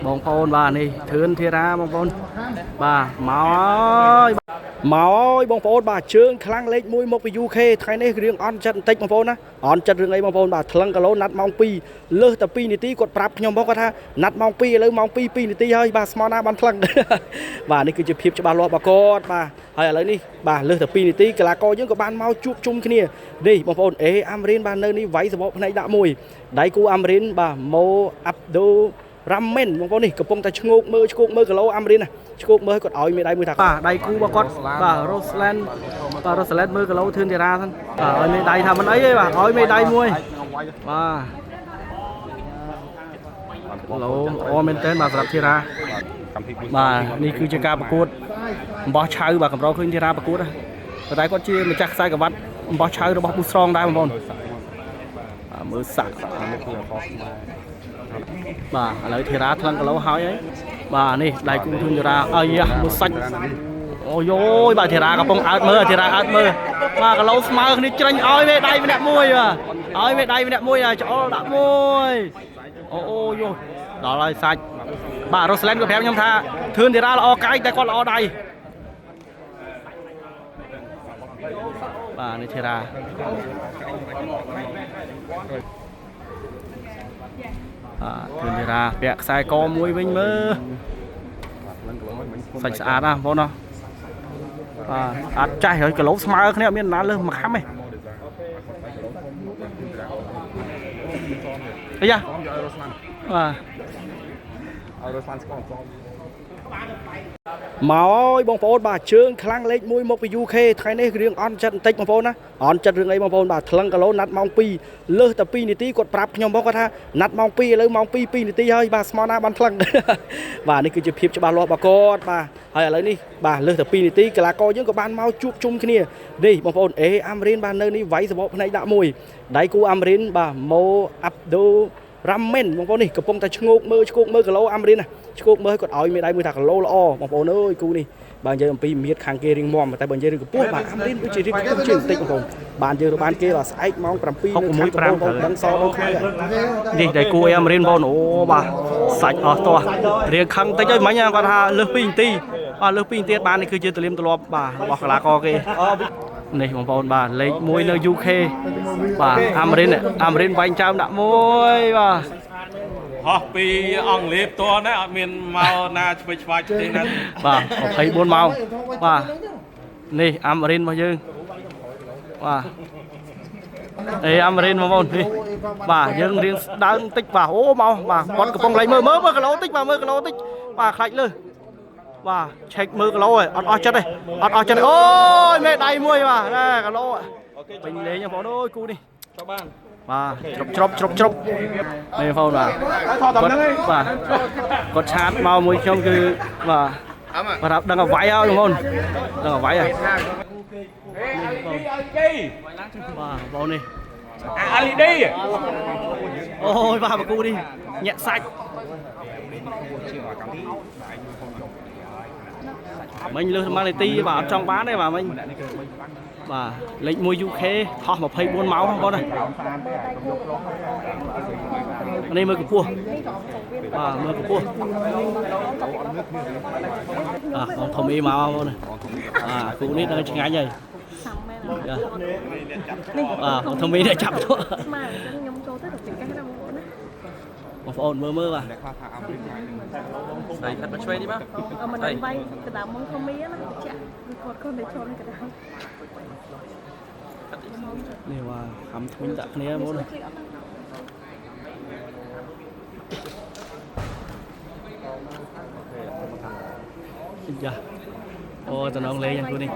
បងប្អូនបាទនេះធឿនធីរ៉ាបងប្អូនបាទមកហើយមកហើយបងប្អូនបាទជើងខ្លាំងលេខ1មកពី UK ថ្ងៃនេះរឿងអន់ចិត្តបន្តិចបងប្អូនណាអន់ចិត្តរឿងអីបងប្អូនបាទថ្លឹងគីឡូណាត់ម៉ោង2លើសតែ2នាទីគាត់ប្រាប់ខ្ញុំមកគាត់ថាណាត់ម៉ោង2ឥឡូវម៉ោង2 2នាទីហើយបាទស្មោះណាបានថ្លឹង បាទនេះគឺជាភាពច្បាស់លាស់របស់គាត់បាទហើយឥឡូវនេះបាទលើសតែ2នាទីកីឡាករយើងក៏បានមកជួបជុំគ្នានេះបងប្អូនអេអាមរិនបាទនៅនេះវាយសបកភ្នែកដាក់មួយដៃគូអាមរិនបាទម៉ូអាប់ឌូរ៉ាមែនបងប្អូននេះកំពុងតែឈ្ងោកមើលឈ្ងោកមើលគីឡូអាមរិនណាឈ្ងោកមើលគាត់ឲ្យមេដៃមួយថាបាទដៃគូរបស់គាត់បាទរ៉ូស្លែនបាទរ៉ូស្លែនមើលគីឡូធឿនធីរ៉ាហ្នឹងបាទឲ្យមេដៃថាមិនអីទេបាទឲ្យមេដៃមួយបាទគីឡូល្អមែនទែនបាទសម្រាប់ធីរ៉ា បាទនេះគឺជាការប្រកួតអំបោះឆៅបាទកម្រឃើញធីរ៉ាប្រកួតណាប៉ុន្តែគាត់ជាម្ចាស់ខ្សែក្រវ៉ាត់អំបោះឆៅរបស់ប៊ូស្រងដែរបងប្អូនបាទមើលសាក់បាទឥឡូវធីរ៉ាថ្លឹងគីឡូហើយហើយបាទនេះដៃគូធុនធីរ៉ាអីយ៉ាមើលសាច់អូយយបាទធីរ៉ាកំពុងអើតមើលធីរ៉ាអើតមើលបាទគីឡូស្មើគ្នាច្រាញ់ឲ្យមេដៃម្នាក់មួយបាទឲ្យមេដៃម្នាក់មួយច្អល់ដាក់មួយអូអូយដល់ហើយសាច់ បាទរ៉ូស្លែនក៏ប្រាប់ខ្ញុំថាធឿនធីរ៉ាល្អកាយតែគាត់ល្អដៃបាទនេះធីរ៉ាបាទធឿនធីរ៉ាពាក់ខ្សែកមួយវិញមើលសាច់ស្អាតណាស់បងប្អូនណាបាទអត់ចាស់ហើយគីឡូស្មើគ្នាអត់មានណាលើសមួយខាំទេអាយ៉ាបាទ ឲ្យរ៉ូស្លានស្គាល់សម មកហើយបងប្អូនបាទជើងខ្លាំងលេខ1មកពី UK ថ្ងៃនេះរឿងអន់ចិត្តបន្តិចបងប្អូនណាអន់ចិត្តរឿងអីបងប្អូនបាទថ្លឹងគីឡូណាត់ម៉ោង2លើសតែ2នាទីគាត់ប្រាប់ខ្ញុំមកគាត់ថាណាត់ម៉ោង2ឥឡូវម៉ោង2 2នាទីហើយបាទស្មោះណាបានថ្លឹង បាទនេះគឺជាភាពច្បាស់លាស់របស់គាត់បាទហើយឥឡូវនេះបាទលើសតែ2នាទីកីឡាករយើងក៏បានមកជួបជុំគ្នានេះបងប្អូនអេអាមរិនបាទនៅនេះវាយសបកភ្នែកដាក់មួយដៃគូអាមរិនបាទម៉ូអាប់ឌូរ៉ាមែនបងប្អូននេះកំពុងតែឈ្ងោកមើលឈ្ងោកមើលគីឡូអាមរិនណាឈ្ងោកមើលគាត់ឲ្យមេដៃមួយថាគីឡូល្អបងប្អូនអើយគូនេះបើនិយាយអំពីមៀតខាងគេរៀងមាំតែបើនិយាយរឿងកម្ពស់បាទអាមរិនដូចជារៀងខ្ពស់ជាងបន្តិចបងប្អូនបានយើងបានគេដល់ស្អែកម៉ោង7នៅខាងកំពង់បងដឹងសដល់ខ្មៅនេះដៃគូអាមរិនបងអូបាទសាច់អស់តោះរៀងខឹងតិចហើយមិញគាត់ថាលើស2នាទីបាទលើស2នាទីបាននេះគឺជាទលៀមទលាប់បាទរបស់កីឡាករគេនេះបងប្អូនបាទលេខ1នៅ UK បាទអាមរិនអាមរិនវាញ់ចើមដាក់មួយបាទ ហោះពីអង់គ្លេសផ្ទាល់ណាអត់មានមកណាឆ្វេងឆ្វាយទេណា បាទ24ម៉ោងបាទនេះអាមរិនរបស់យើងបាទអេអាមរិនបងប្អូននេះបាទយើងរៀងស្ដើងតិចបាទអូមកបាទគាត់កំពុងលេងមើលមើលមើលគីឡូតិចបាទមើលគីឡូតិចបាទខ្លាច់លើសបាទឆែកមើលគីឡូហើយអត់អស់ចិត្តទេអត់អស់ចិត្តអូយមេដៃមួយបាទណែគីឡូពេញលេងបងប្អូនអើយគូនេះ បាន បាទជ្រុបជ្រុបជ្រុបជ្រុបនេះបងប្អូនបាទគាត់បាទគាត់ឆាតមកមួយខ្ញុំគឺបាទប្រាប់ដឹងអ្វីហើយបងប្អូនដឹងអ្វីហើយបាទបងប្អូននេះ អា LED អូយបាទបកគូនេះញាក់សាច់មិញលើសមួយនាទីបាទអត់ចង់បានទេបាទមិញបាទលេខ1 UK ថោះ24ម៉ោងបងប្អូនណានេះមើលកម្ពស់បាទមើលកម្ពស់អាបងធំអ៊ីមកបងប្អូនណាបាទគូនេះដឹងឆ្ងាញ់ហើយ សាំមែន យ៉ាបាទបងធំអ៊ីនេះចាប់ទៅ ស្មើអញ្ចឹងខ្ញុំចូលទៅដល់ចង្កេះណាបងប្អូនណា បងប្អូនមើលមើលបាទ ស្រីខាត់មកឆ្វេងនេះបាទ អឺមិនដឹងវាយកដាមងធំមីណាចាក់គឺគាត់គាត់តែជន់កដាម នេះបាទខំធ្មេញដាក់គ្នាបងប្អូន ឃ្លីអត់ណា យ៉ាអូតំណងលេងហ្នឹងគូនេះ